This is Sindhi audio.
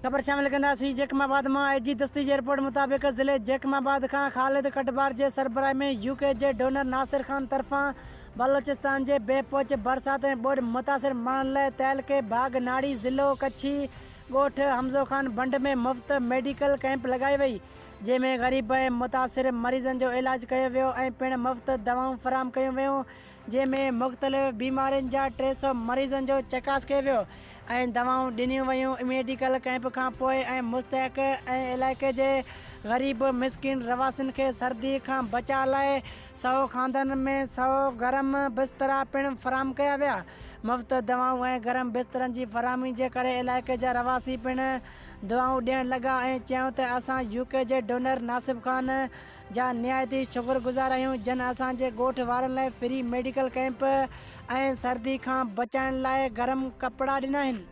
خبر شامل ڪنداسين جيڪب آباد مان اي جي دستي جي رپورٽ مطابق ضلعي جيڪب آباد کان خالد ڪٽبار جي سربراهي ۾ يو ڪي جي ڊونر ناصر خان طرفان بلوچستان جي بي پهچ برسات ۽ ٻوڏ متاثر ماڻهن لاء تعلقي ڀاڳ ناڙي ضلعو ڪڇي ڳوٺ حمزو خان بنڊ ۾ مفت ميڊيڪل ڪئمپ لڳائي وئي جنهن ۾ غريب ۽ متاثر مريضن جو علاج ڪيو ويو ۽ پڻ مفت دوائون فراهم ڪيون ويون جنهن ۾ مختلف بيمارين جا 300 مريضن جو چڪاس ڪيو ويو ۽ دوائون ڏنيون ويون ميڊيڪل ڪئمپ کان پوء ۽ مستحق ۽ علائقي جي غريب مسڪين رهواسين کي سردي کان بچاء لاء سئو خاندانن ۾ سئو گرم بسترا پڻ فراهم ڪيا ويا مفت دوائون ۽ گرم بسترن جي فراهمي جي ڪري علائقي جا رهواسي پڻ دعائون ڏيڻ لڳا ۽ چيائون ته اسان يو ڪي جي ڊونر ناصب خان جا نهايت ئي شڪر گذار آهيون جن اسان جي ڳوٺ وارن لاء فري ميڊيڪل ڪئمپ ۽ سردي کان بچائڻ لاء گرم ڪپڙا ڏنا آهن.